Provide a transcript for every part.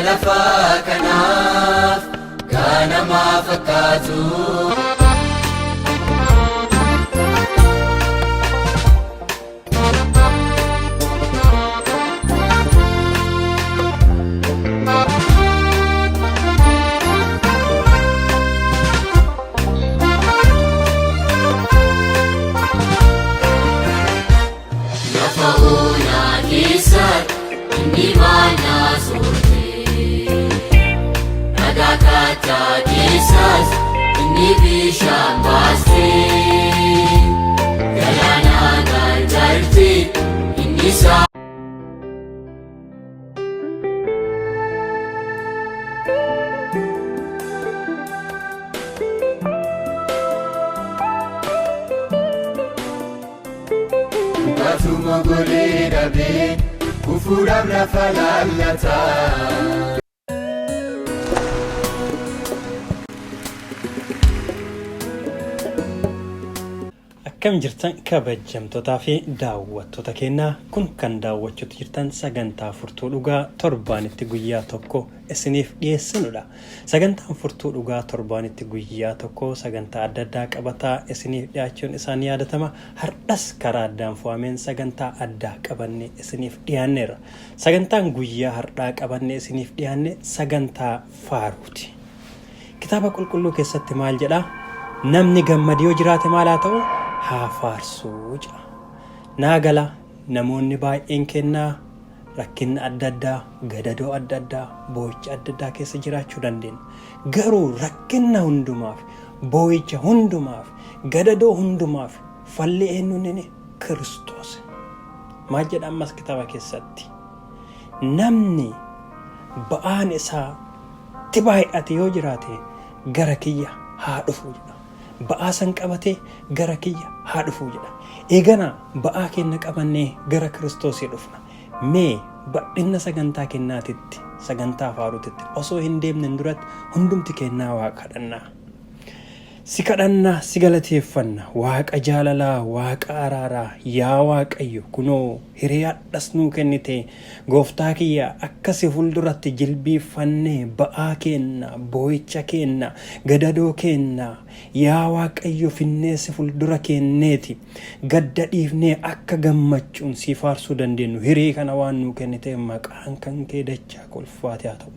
Lafaa kanaaf ganamaa fakkaatu. Lafa onaa keessatti inni maanaa soorte. Dhagaa kattaa keessaas inni bishaan baaste. Galaana gargaarte inni isaa. Dhugaatuma golee dhabee kufuudhaaf lafa laallataa. Akkam jirtan kabajamtootaa fi daawwattoota keenyaa kun kan daawwachuutti jirtan sagantaa furtuu dhugaa torbaanitti guyyaa tokko isiniif dhiyeessinudha. Sagantaan furtuu dhugaa torbaanitti guyyaa tokko sagantaa adda addaa qabataa isiniif dhiyaachuun isaa ni yaadatama. Hardhas karaa addaan fo'ameen sagantaa addaa qabannee isiniif dhiyaanneerra. Sagantaan guyyaa hardhaa qabannee isiniif dhiyaanne sagantaa faaruuti. Kitaaba qulqulluu keessatti maal jedha? Namni gammade yoo jiraate maal haa ta'u? Haa faarsuu jedha. Naa gala namoonni baay'een kennaa rakkinna adda addaa, gadadoo adda addaa, boo'icha adda addaa keessa jiraachuu dandeenya. Garuu rakkinna hundumaaf, boo'icha hundumaaf, gadadoo hundumaaf falli eenyuun inni? Kiristoos. Maal jedha ammas kitaaba keessatti? Namni ba'aan isaa itti baay'ate yoo jiraate gara kiyya haa dhufu jedha. Ba'aa san qabatee gara kiyya haa dhufuu jedha. Eegana ba'aa keenna qabannee gara Kiristoosii dhufna. Mee badhinna sagantaa kennaatitti, sagantaa faaruutitti osoo hin deemnen duratti hundumti keennaa Waaqa kadhannaa. Si kadhanna, si galateeffanna, Waaqa jaalalaa, Waaqa araaraa, yaa Waaqayyo, kunoo hiree hadhas nuu kennite, Gooftaa kiyya akka si fulduratti jilbiiffannee ba'aa keenna, boo'icha keenna, gadadoo keenna, yaa Waaqayyo finnee si fuldura keenneeti, gadda dhiifnee akka gammachuun si faarsuu dandeennu hiree kana waan nuu kenniteef maqaan kan kee dachaa kolfaate haa ta'u.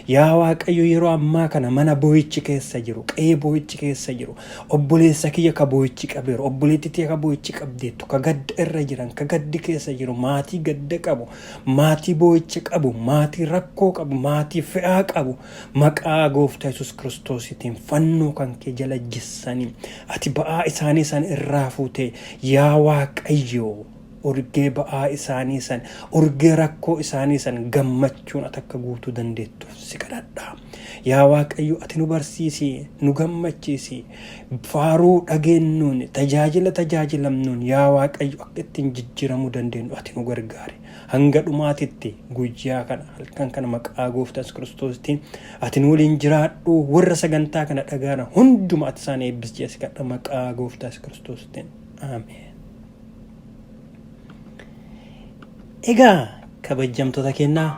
Yaa Waaqayyo yeroo ammaa kana mana boo'ichi keessa jiru, qe'ee boo'ichi keessa jiru, obboleessa kiyya ka boo'ichi qabeeru, obboleettii tiyya ka boo'ichi qabdeettu, ka gadda irra jiran, ka gaddi keessa jiru, maatii gadda qabu, maatii boo'icha qabu, maatii rakkoo qabu, maatii fe'aa qabu, maqaa gooftaa Yesuus Kiristoosiitiin fannoo kan kee jala jissanii, ati ba'aa isaanii san irraa fuutee, yaa Waaqayyo urgee ba'aa isaanii san, urgee rakkoo isaanii san gammachuun ati akka guutuu dandeettuuf si kadhadha. Yaa Waaqayyo ati nu barsiisi, nu gammachiisi, faaruu dhageennuun, tajaajila tajaajilamnuun yaa Waaqayyo akka ittiin jijjiiramuu dandeenyu ati nu gargaari. Hanga dhumaatitti guyyaa kana halkan kana maqaa gooftaa Yesuus Kiristoostiin ati nu waliin jiraadhu warra sagantaa kana dhagaana hunduma ati isaan eebbisi jedhee si kadha maqaa gooftaa Yesuus Kiristoostiin. Ameen. Egaa kabajamtoota kennaa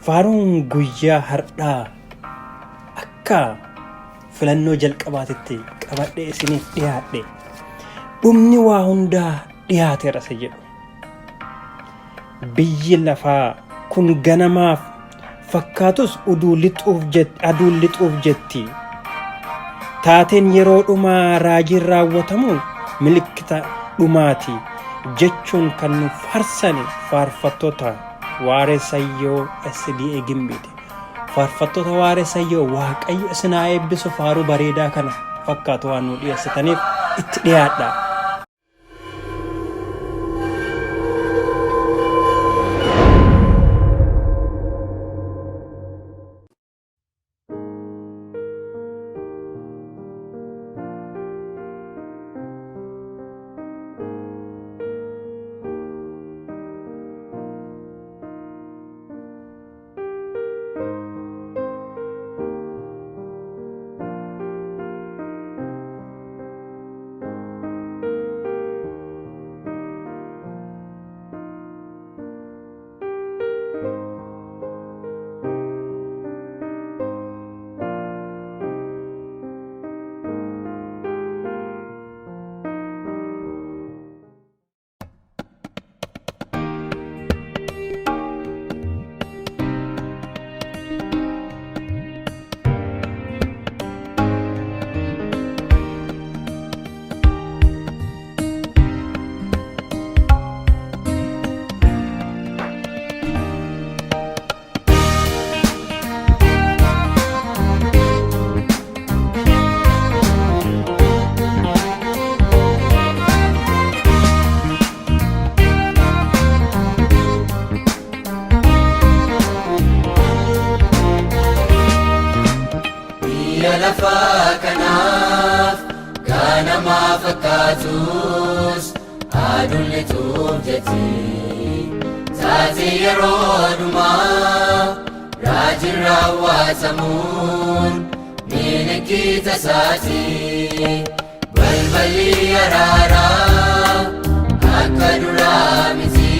faaruun guyyaa har'aa akka filannoo jalqabaatitti qabadhee isiniif dhiyaadhe dhumni waa hundaa dhiyaateera isa jedhu. Biyyi lafaa kun ganamaaf fakkaatus aduun lixuuf jetti. Taateen yeroo dhumaa raajiin raawwatamu milikkita dhumaati jechuun kan nu faarsani faarfattoota Waaree Sayyoo SDA Gimbiiti. Faarfattoota Waaree Sayyoo Waaqayyo isin haa eebbisu faaruu bareedaa kana fakkaatu waan nu dhiyeessitaniif itti dhiyaadha. Lafaa kanaaf ganamaa fakkaatus aduun lixuuf jetti. Taate yeroo dhumaa raajiin raawwatamuun milikkita isaati. Balballi araaraa akka duraa miti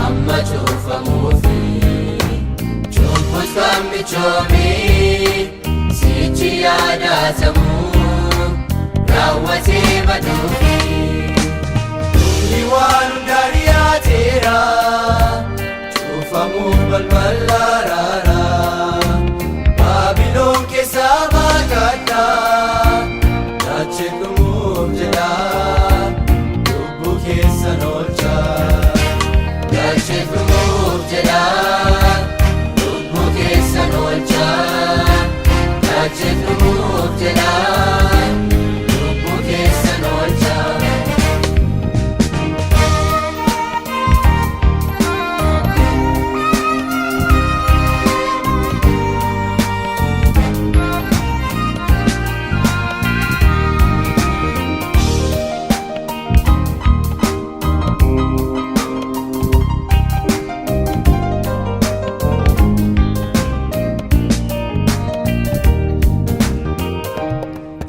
amma cufamuufi. Cubbuus kan michoome sichi yaadatamu raawwatee baduufi. Dhumni waan hundaa dhiyaateera, cufamuuf balbala araaraa. Baabiloon keessaa baqadhaa, dacheen dhumuuf jedha, lubbuu keessan oolchaa. Dacheen dhumuuf jedha, lubbuu keessan oolchaa. Dacheen dhumuuf jedha, lubbuu keessan oolchaa.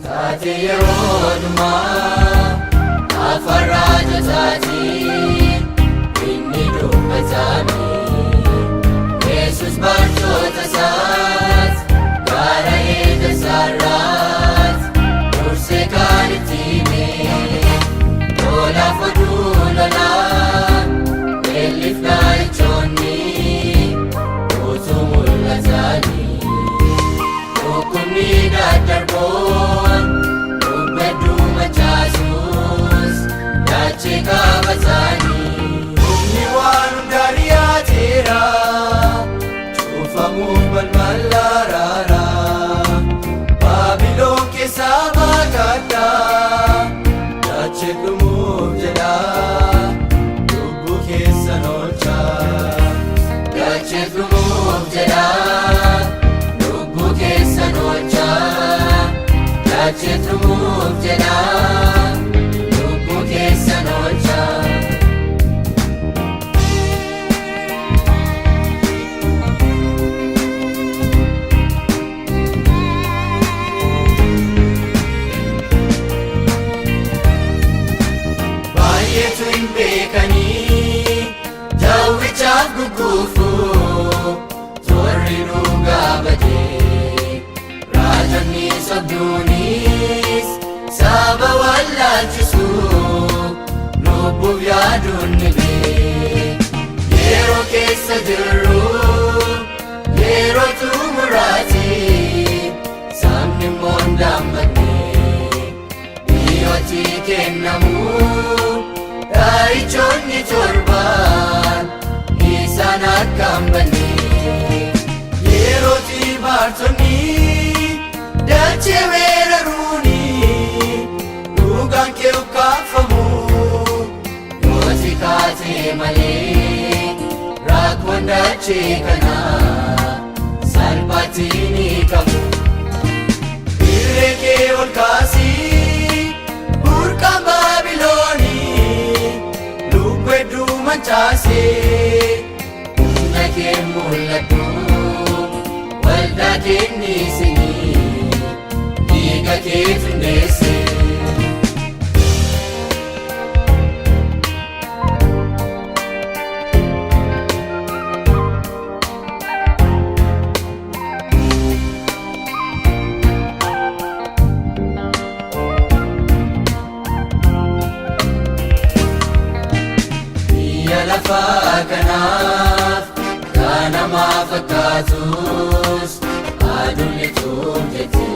Taate yeroo dhumaa afaan raajotaatiin inni dubbatame. Yesus bartoota isaat gaara ejersaarraat dursee kan itti hime. Lolaaf oduu lolaa beelliif dha'ichoonni utuu mul'atanii. Dhukkubni daddarboon lubbuu machaasuus dachee qabatanii. Dhumni waan hundaa dhiyaateera, cufamuuf balbala araaraa. Baabiloon keessaa baqadhaa, dacheen dhumuuf jedha, lubbuu keessan oolchaa. Dachee dhumuuf jedha, lubbuu keessan oolchaa. Dachee dhumuuf jedha, lubbuu keessan oolchaa. Baay'eetu hin beekanii Daawwichaaf gugguufu torri dhugaa badee raajonni sobduunis saba wallaalchisu lubbuuf yaaduun ni bee. Yeroo keessa jirru yeroo xumuraati, sabni immoo hin dammaqne. Dhiyootti kennamu dhaa'ichoonni torban isaan akka hin banne. Yerootti baartonni dachee weeraruuni dhugaan kee ukkaanfamu. Yooti kaatee malee rakkoon dachee kanaa salphaatti ni qabu. Irree kee ol kaasii, burqaan Baabiloonii lubbuu hedduu mancaasee. Humna kee mul'adhu, waldaa kennisinii dhiiga kee hundeesse. Biyya lafaa kanaaf ganamaa fakkaatus aduun lixuuf jetti.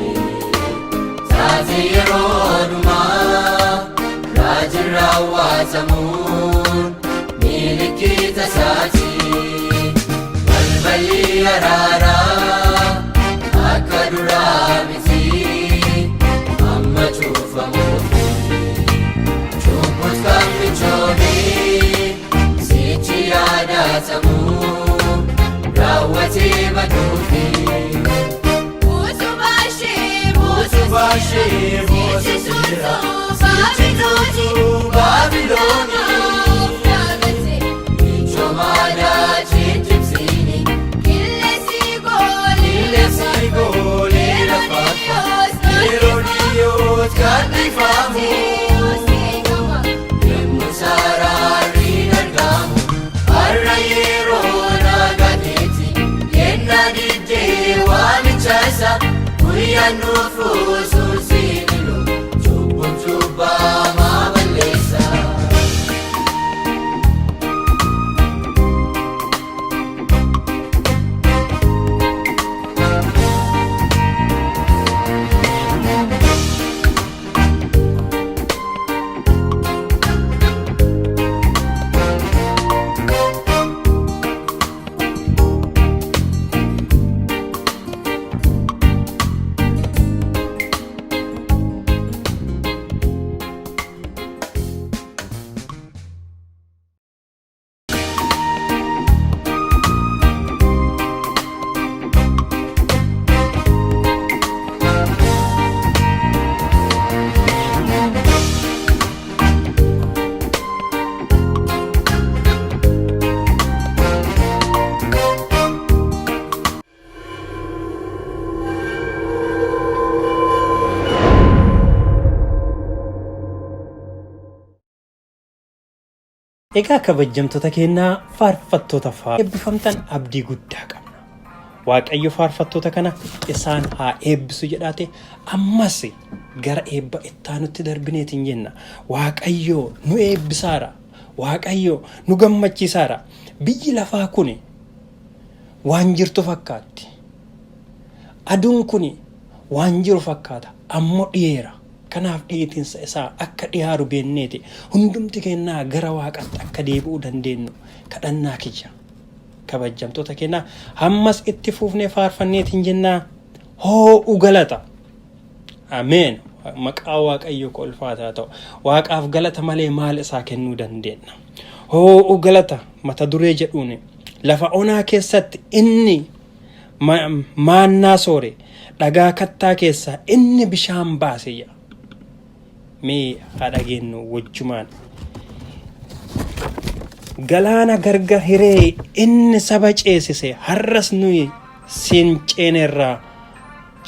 Taate yeroo dhumaa raajiin raawwatamuun milikkita isaati. Balballi araaraa akka duraa miti amma cufamuufi. Cubbuus kan michoome sichi yaadatamu raawwatee baduufi. Utubaa. Duubashee boosoteera sichi tuutu Baabilooni. Michoomaadhaa cimcimsiini qilleensi goolee lafaata yeroo dhiyootti gadhiifamu. Yemmuu sararri argamu har'a yeroo nagateeti yenna diddee waamicha isa guyyaan nuufu sunsiinilu cubbuun cubbamaa balleessa. Egaa kabajamtoota keenyaa faarfattoota eebbifamtan abdii guddaa qabna. Waaqayyo faarfattoota kana isaan haa eebbisu jedhaate ammas gara eebba ittaanutti darbineetiin jenna. Waaqayyo nu eebbisaara. Waaqayyo nu gammachiisaara. Biyyi lafaa kun waan jirtu fakkaatti. Aduun kun waan jiru fakkaata. Ammoo dhiyeera. Kanaaf dhiyeetiinsa isaa akka dhiyaaru beenneeti hundumti keenyaa gara waaqaatti akka deebi'uu dandeenyu kadhannaa kiyya. Kabajamtoota keenyaa hammas itti fuufnee faarfanneetiin jennaa hoo'u galata. Ameen. Maqaa Waaqayyoo ka ulfaataa ta'u. Waaqaaf galata malee maal isaa kennuu dandeenya? Hoo'u galata mata duree jedhuun lafa onaa keessatti inni maannaa soore dhagaa kattaa keessaa inni bishaan baase jedha. Mee haa dhageenyu wajjumaan. Galaana gargar hiree inni saba ceesise har'as nuyi siin ceenerraa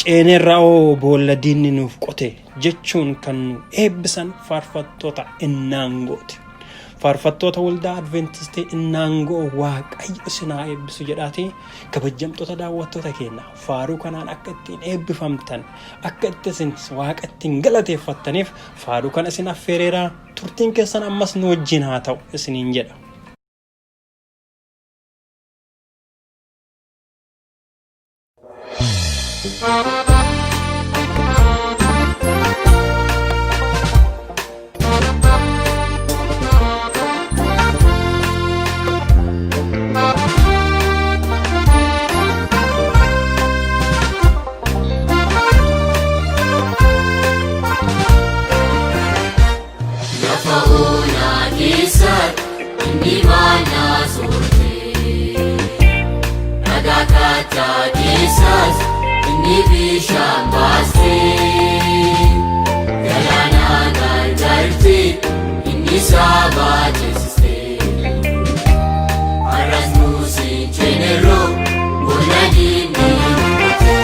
ceenerraa oo boolla diinni nuuf qote jechuun kan nu eebbisan faarfattoota innaangooti. Faarfattoota waldaa Adventistii innaangoo Waaqayyo isin haa eebbisu jedhaati kabajamtoota daawwattoota keenya faaruu kanaan akka ittiin eebbifamtan akka itti isin waaqa ittiin galateeffattaniif faaruu kana isin affeereera turtiin keessan ammas nu wajjin haa ta'u isiniin jedha. Lafa onaa keessatti inni maanaa soorte. Dhagaa kattaa keessaas inni bishaan baaste. Galaana gargaarte inni saba ceesiste. Har'as nuusin ceenerroo boolla diinni nu qote.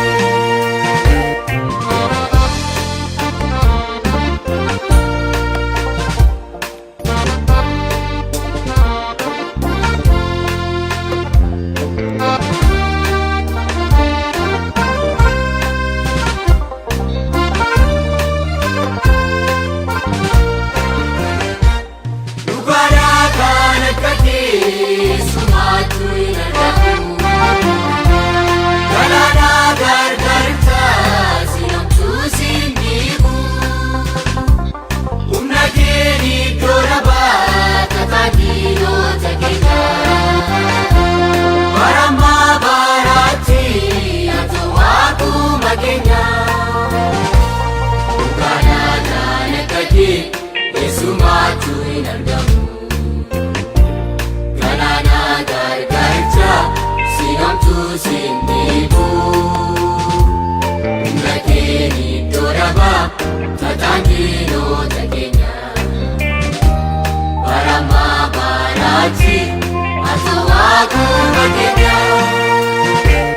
Dhugaadhaa kan akka keessumaatu hin argamu. Galaana gargar taasisamtuu siin dhiibu. Humna keen iddoo dhabaa tajaajilota keenya. Baramaa baraatti ati waaquma keenya. Dhugaadhaa kan akka keessumaatu hin argamu. Galaana Waaquma keenyaa.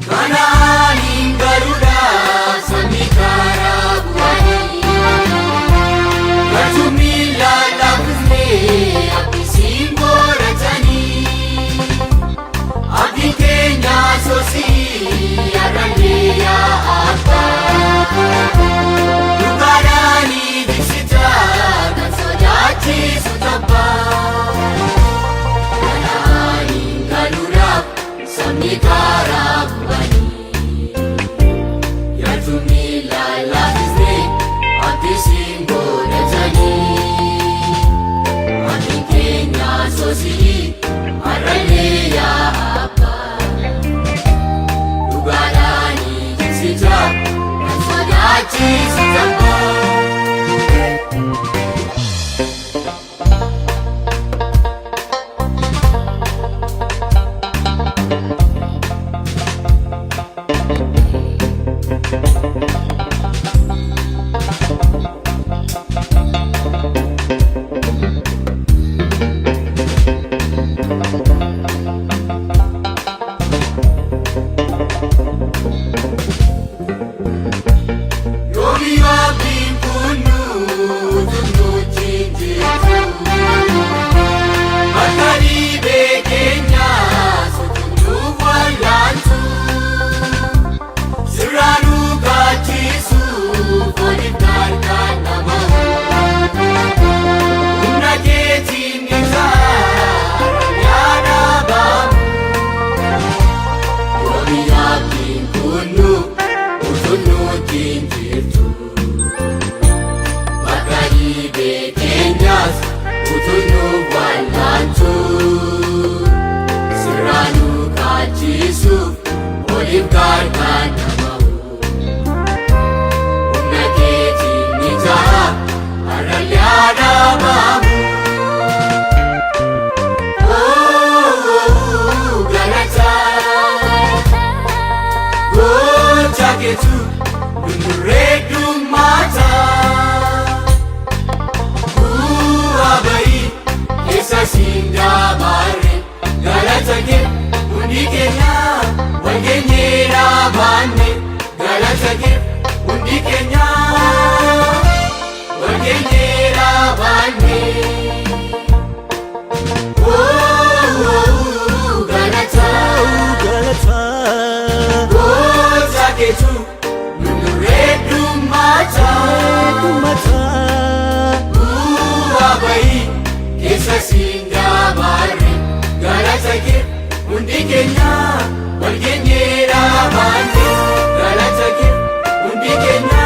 Kanaanin galuudhaaf samii karaa bu'anii Gartuu miila laaffisnee abdisiin godhatanii Abdiin keenya soosii har'allee yaa abbaa Dhugaadhaanii jigsita kan sodaachisu tabbaa Kanaanin galuudhaaf sabni karaa bu'anii Yartuu miila laaffisnee abdisiin godhatanii Abdiin keenya soosii har'allee yaa abbaa Dhugaadhaanii jigsita kan sodaachisu tabbaa. Yoomi abdiin kunnu tunnuutiin jirtu. Bakka dhibee keenyaa sochoonuuf wallaantu. Sirraa nu kaachisu fooniif gargaar nama. Humna keetiin ni ta'a yaada baamu. Yoomi abdiin kunnu utunnuutiin jirtu. Bakka dhibee keenyaas utunnuuf wallaantu. Sirraa nu kaachisuuf oliif gargaar nama. Humna keetiin ni ta'a har'allee adaabamu. Oh, galataa. Gocha keetu dundurree dhummaata. Bu'aa bayii keessa siin dabarre galata kee hundi keenya wal geenyee dhaabanne galata kee hundi keenya wal geenyee dhaabanne. Oh, galata. Gocha keetu dundurree dhummaata. Bu'aa bayii keessa siin dabarre galata kee hundi keenya wal geenyee dhaabanne galata kee hundi keenya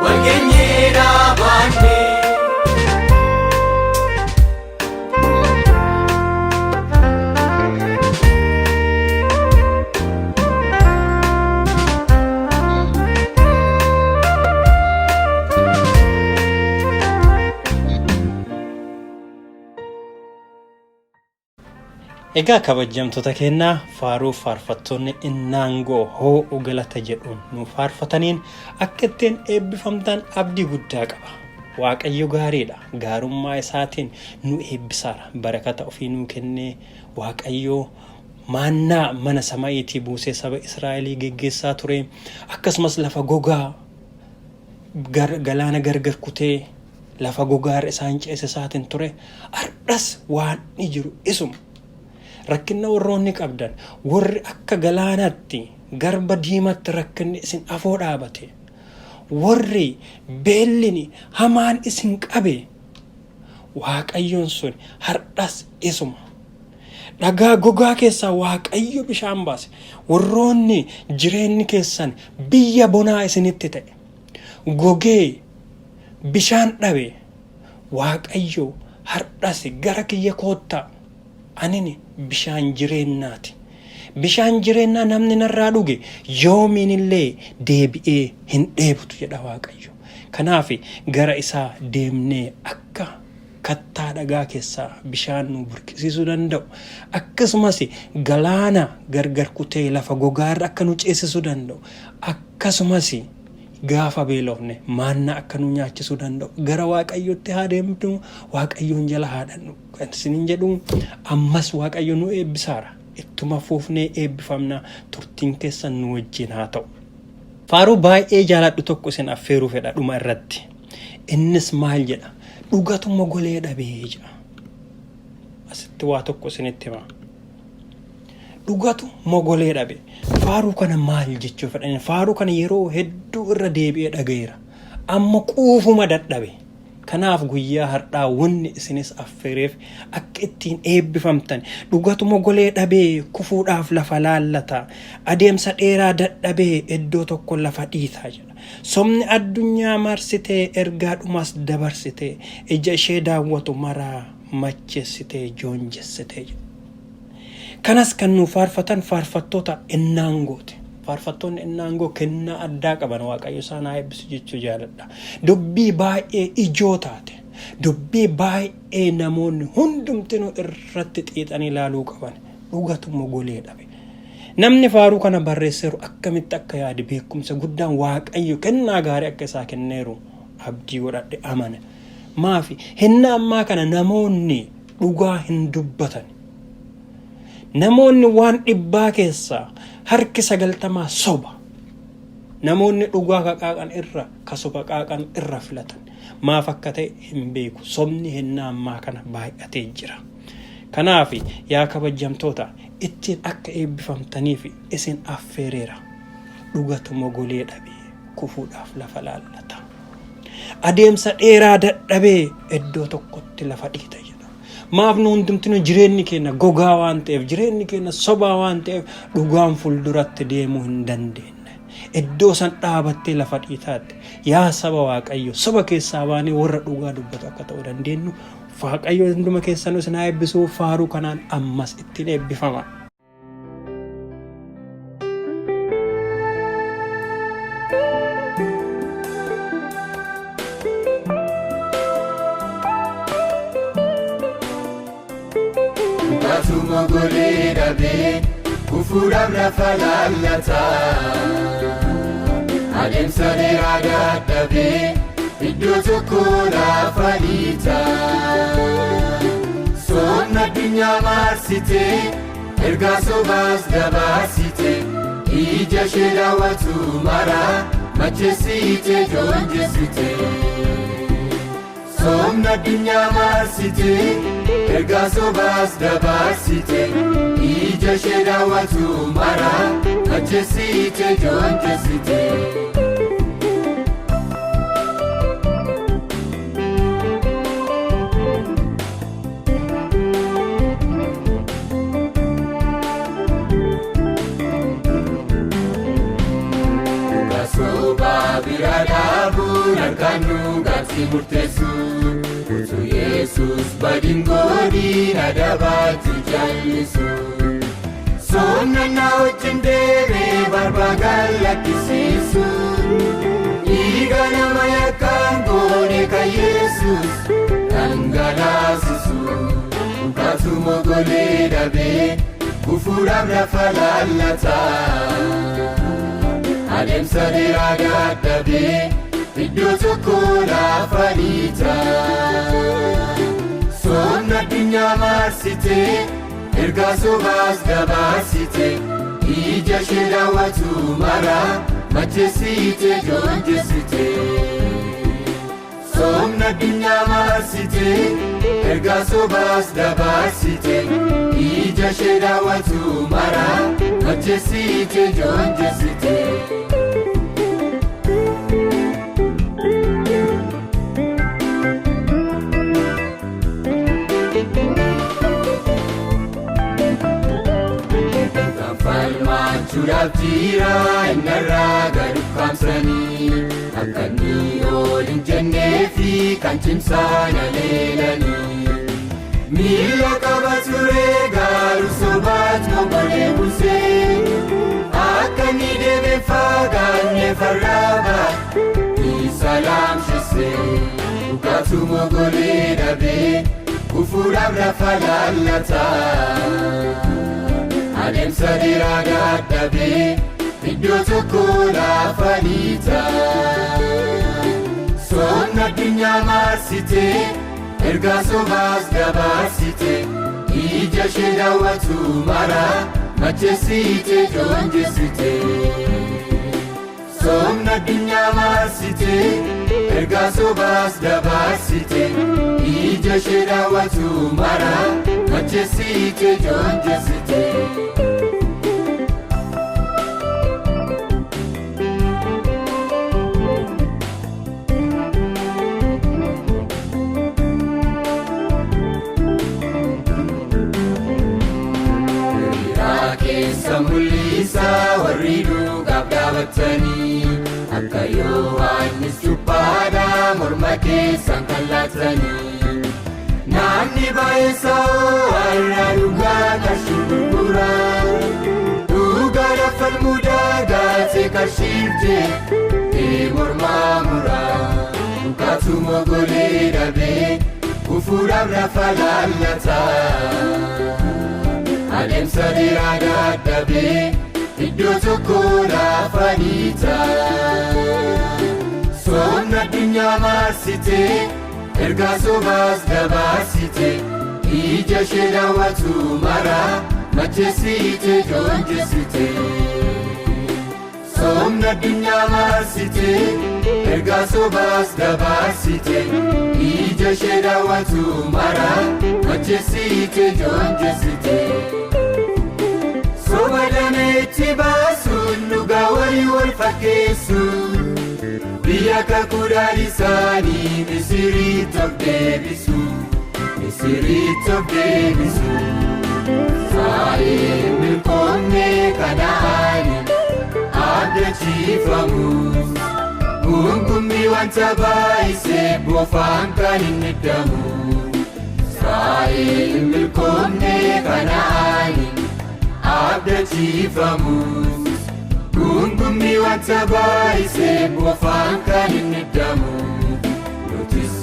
wal geenyee dhaabanne. Egaa kabajamtoota keenyaa faaruu faarfattoonni innaangoo hoo'u galata jedhuun nu faarfataniin akka ittiin eebbifamtan abdii guddaa qaba. Waaqayyo gaariidha. Gaarummaa isaatiin nu eebbisaara. Barakata ofii nuu kennee Waaqayyo maannaa mana sama'iitii buusee saba Israa'elii geggeessaa ture. Akkasumas lafa gogaa galaana gargar kutee lafa gogaarra isaan ceesisaatiin ture. Har'as waan ni jiru isuma. Rakkinna warroonni qabdan warri akka galaanaatti garba diimatti rakkinni isin afoo dhaabate warri beellini hamaan isin qabe Waaqayyoon sun har'as isuma. Dhagaa gogaa keessaa Waaqayyo bishaan baase. Warroonni jireenyi keessan biyya bonaa isinitti ta'e. Gogee bishaan dhabe. Waaqayyo har'as gara kiyya koottaa. Anini bishaan jireennaati. Bishaan jireennaa namni narraa dhuge yoomiin illee deebi'ee hin dheebutu jedha Waaqayyo. Kanaaf gara isaa deemnee akka kattaa dhagaa keessaa bishaan nu burqisiisuu danda'u, akkasumas galaana gargar kutee lafa gogaarra akka nu ceesisuu danda'u, akkasumas gaafa beelofne maannaa akka nu nyaachisuu danda'u gara Waaqayyootti haa deemnu, Waaqayyoon jala haa dhannu. Kan isiniin jedhu, ammas Waaqayyo nu eebbisaara. Ittuma fuufnee eebbifamna. Turtiin keessan nu wajjin haa ta'u. Faaruu baay'ee jaaladhu tokko isin affeeruu fedha dhuma irratti. Innis maal jedha? Dhugatu mogolee dhabee jedha. Asitti waa tokko isinitti hima. Dhugatu mogolee dhabe. Faaruu kana maal jechuu fedhan? Faaruu kana yeroo hedduu irra deebi'ee dhagayeera. Amma quufuma dadhabe. Kanaaf guyyaa har'aa wanni isinis affeereef akka ittiin eebbifamtan. Dhugatu mogolee dhabee kufuudhaaf lafa laallata. Adeemsa dheeraa dadhabee iddoo tokko lafa dhiita jedha. Sobni addunyaa marsitee ergaa dhumas dabarsitee ija ishee daawwatu maraa macheessitee joonjessitee jedha. Kanas kan nu faarfatan faarfattoota Innaangooti. Faarfattoonni Innaangoo kennaa addaa qaban, Waaqayyo isaan haa eebbisu jechuu jaaladha. Dubbii baay'ee ijoo taate, dubbii baay'ee namoonni hundumtinuu irratti xiixanii ilaaluu qaban, dhugatu mogolee dhabe. Namni faaruu kana barreesseeru akkamitti akka yaade beekumsa guddaan Waaqayyo kennaa gaarii akka isaa kenneeru abdii godhadhe amana. Maafi henna ammaa kana namoonni dhugaa hin dubbatan. Namoonni waan dhibbaa keessaa harki 90 soba. Namoonni dhugaa ka qaaqan irra ka soba qaaqan irra filatan. Maaf akka ta'e hin beeku. Sobni hennaa ammaa kana baay'atee jira. Kanaaf yaa kabajamtoota, ittiin akka eebbifamtaniif isin affeereera. Dhugatu mogolee dhabee kufuudhaaf lafa laallata. Adeemsa dheeraa dadhabee iddoo tokkotti lafa dhiita jedha. Maaf nu hundumtinuu jireenyi keenya gogaa waan ta'eef, jireenyi keenya sobaa waan ta'eef, dhugaan fuulduratti deemuu hin dandeenye. Iddoo san dhaabattee lafa dhiitaatti. Yaa saba Waaqayyo, soba keessaa baanee warra dhugaa dubbatu akka ta'uu dandeenyu, Waaqayyo hunduma keessanuu isin haa eebbisu. Faaruu kanaan ammas ittiin eebbifama. Dhugatu mogolee dhabee kufuudhaaf lafa laallata. Adeemsa dheeraa dadhabee iddoo tokko lafa dhiita. Soomna addunyaa marsitee ergaa sobaas dabarsite, ija ishee daawwatu mara macheessite joonjessite. Soomna addunyaa marsite, ergaa sobaas dabarsite, ija ishee daawwatu mara macheessite joonjessite. Dhugaa sobaa bira dhaabuun harkaan dhugaatti murteessu. Utuu Yesuus badiin godhiin adabaatti jallisu. Soomnannaa wajjin deemee barbaadan lakkisiisu. Dhiiga nama yakkaan goone kan Yesuus dhangalaasisu. Dhugaatu mogolee dhabee kufuudhaaf lafa laallata. Adeemsa dheeraa dadhabee iddoo tokko lafa dhiita. Soomna addunyaa marsitee ergaa sobaas dabarsite, ija ishee daawwatu mara macheessite joonjessite. Soomna addunyaa marsite, ergaa sobaas dabarsite, ija ishee daawwatu mara macheessite joonjessite. Falmaachuudhaaf jira innarraa gad ukkaamsanii, akka inni ol hin jennee fi kan cimsaan aleelanii. Miila qaba ture garuu sobaat mogolee buusee akka inni deeme fagaanne farraaba isa laamsise dhugaatu mogolee dhabee kufuudhaaf lafa laallataa. Adeemsa dheeraa dadhabee iddoo tokko lafa dhiitaa. Soonna addunyaa marsitee ergaa sobaas dabarsite ija ishee daawwatu mara macheessite joonjessite. Soonna addunyaa marsite ergaa sobaas dabarsite ija ishee daawwatu mara macheessite joonjessite. Hiriiraa keessa mul'isaa warri dhugaaf dhaabatanii akka Yohaannis cuphaadhaa morma keessan kan laatanii. Namni baay'eessa har'a dhugaa qarshii gurgura. Dhugaa lafalmuu daagaatee qarshiif jedhee mormaa mura. Dhugaatu mogolee dhabee kufuudhaaf lafa laallataa. Adeemsa dheeraa dadhabee iddoo tokko lafa dhiitaa. Soonna addunyaa marsitee ergaa sobaas dabarsite ija ishee daawwatu mara macheessite joonjessite. Soonna addunyaa marsitee ergaa sobaas dabarsite ija ishee daawwatu mara macheessite joonjessite. Soba dameetti baasuun dhugaa walii wal fakkeessu biyya kakuudhaan isaanii Misiriitti of deebisu Misiriitti of deebisu. Saayeen milkoomne Kana'aani abdachiifamus gungummii wanta baay'isee bofaan kan inni damu. Saayeen milkoomne Kana'aani abdachiifamus gungummii wanta baay'isee bofaan kan inni damu. Nutis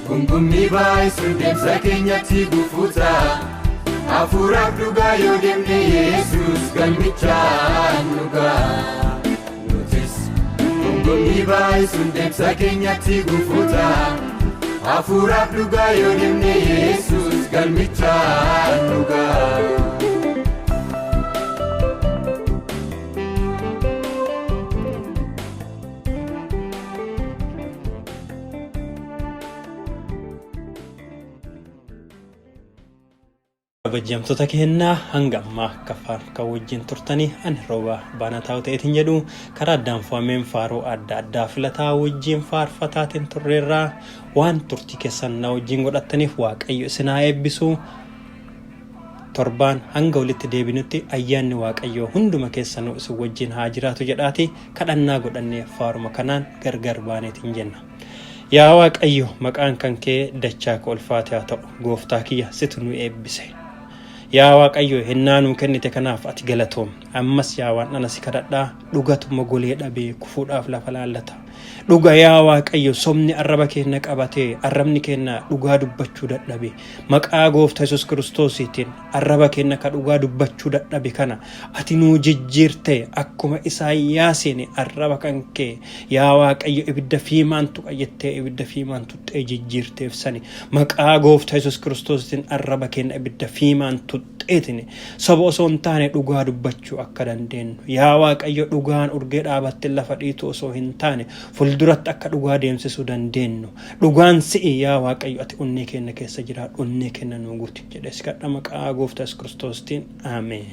gungummii baay'isuun deemsa keenyatti gufuuta. Hafuuraaf dhugaa yoo deemne Yesuus galmichaan dhugaa. Nutis gungummii baay'isuun deemsa keenyatti gufuuta. Hafuuraaf dhugaa yoo deemne Yesuus galmichaan dhugaa. Kabajamtoota keenyaa hanga ammaa akka faarka wajjin turtanii ani rooba baanaa taa'u ta'eetiin jedhu karaa addaan fo'ameen faaruu adda addaa filataa wajjin faarfataatiin turreerraa waan turtii keessan na wajjin godhattaniif waaqayyo isin haa eebbisu. Torbaan hanga walitti deebinutti ayyaanni waaqayyoo hunduma keessanuu isin wajjin haa jiraatu jedhaati kadhannaa godhannee faaruma kanaan gargar baaneetiin jenna. Yaa Waaqayyo maqaan kan kee dachaa ka ulfaate haa ta'u gooftaa kiyya situ nu eebbise. Yaa Waaqayyo hennaa nuu kennite kanaaf ati galatoom. Ammas yaa waan ana si kadhadhaa dhugatu mogolee dhabee kufuudhaaf lafa laallata. Dhuga yaa Waaqayyo sobni arraba keenya qabatee arrabni keenya dhugaa dubbachuu dadhabe. Maqaa gooftaa Yesuus Kiristoosiitiin arraba keenya ka dhugaa dubbachuu dadhabe kana ati nuu jijjiirte akkuma Isaayyaasiin arraba kan kee yaa Waaqayyo ibidda fiimaan tuqa jettee ibidda fiimaan tuqxee jijjiirteef sani maqaa gooftaa Yesuus Kiristoosiitiin arraba keenya ibidda fiimaan tuqxeetiin soba osoo hin taane dhugaa dubbachuu akka dandeenyu yaa Waaqayyo dhugaan urgee dhaabatte lafa dhiitu osoo hin taane fuulduratti akka dhugaa deemsisuu dandeenyu dhugaan si'i yaa Waaqayyo ati onnee keenya keessa jiraadhu onnee keenya nuu guuti jedhee si kadha maqaa gooftaa Yesuus Kiristoosiitiin ameen.